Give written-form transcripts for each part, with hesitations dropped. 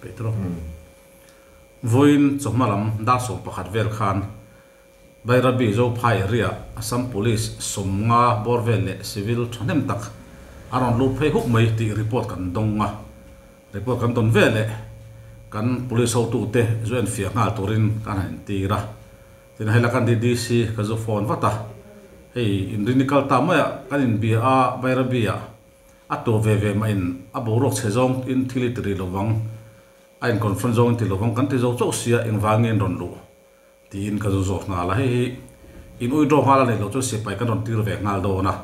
Petro. Vawiin chawhma lam dar 11 vel khan Bairabi Zophai area Assam Police 50 bawr vel leh civil thahnem tak a rawn lut phei huk mai tih report kan dawng a. Report kan dawn veleh kan police hotute zu enfiah nghal turin kan han intir a. Tin hei la kan DDC ka zu phone vat a, hei inrini kal ta maiah kan inbia a Bairabi ah a tuah ve ve mah in a boruak chhe zawng in thil i ti rih lovang, a in confront zawng in ti lovang kan ti zo chauh sia engvangin rawn luh tiin ka zu zawk nghal a, hei hi in ui draw nghal a neih loh chuan sipai kan rawn tir ve nghal dawn a,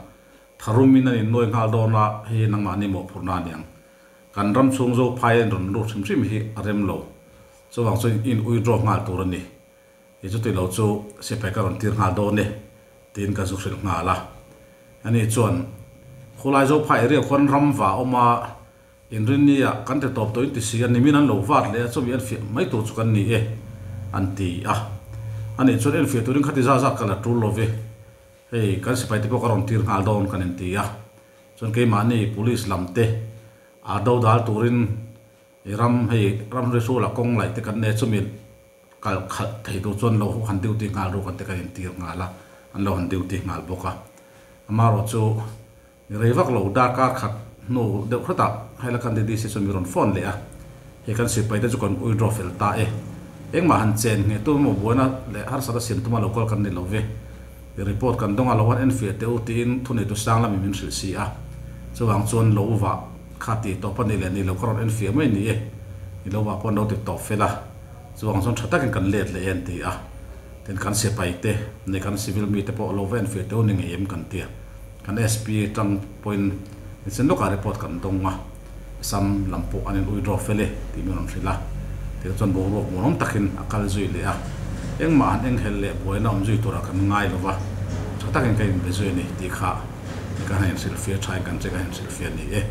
tharum in an innuai nghal dawn a, hei hi nangmahni mawhphurhna a niang. Kan ram chhung zo phai an rawn lut hrim hrim hi a rem lo, chuvang chuan in ui draw nghal tur a ni. I chuti lo chu sipai ka rawn tir nghal dawn e tiin ka zu hrilh nghal a. Ani chuan, Khulai zo phai area khuan ram va awm a, inrinni-ah kan ti tawp tawh in ti si a, nimin an lo vat leh a, chumi an fiah mai tur chu kan ni e, an ti a. Ani chuan en fiah turin khati zat zat ka la tul lo ve, hei kan sipai te pawh ka rawn tir nghal dawn kan inti a. Chuan keimahni police lam te a dodal turin i ram hei ramri hrula kawng laih te kan nei a, chumi kal khalh thei tur chuan lo han duty nghal ruk an te kan intir nghal a, an lo han duty nghal bawk a. Amaherawh chu mi rei vak lo darkar khat hnu deuh hretah Hailakandi DC chuan mi rawn phone leh a, hei kan sipai te chu kan withdraw fel ta e, engmah han chen ngheh tum emaw buaina leh harsat a siam tuma lo kal kan ni lo ve, i report kan dawng a lo han enfiah teh u tiin thuneitu sang lami min hrilh si a, chuvang chuan lo vah kha ti tawp a ni leh ni lo ka rawn enfiah mai ni e, i lo vah pawh an lo ti tawp fel a. Chuvang chuan tha takin kan let leh en ti a, tin kan sipai te leh kan civil mite pawh lo va enfiah teuh ni ngei em kan ti a, kan SP tang pawhin nichin lawkah report kan dawng a, Assam lam pawh an in withdraw fel e tih min rawn hrilh a, tirah chuan boruak muanawm takin a kal zui leh a, engmah han enghelh leh buaina awm zui turah kan ngai lo va, tha takin ka inbe zui a ni tih kha kan han inhrilhfiah thain kan che kan inhrilhfiah a ni e.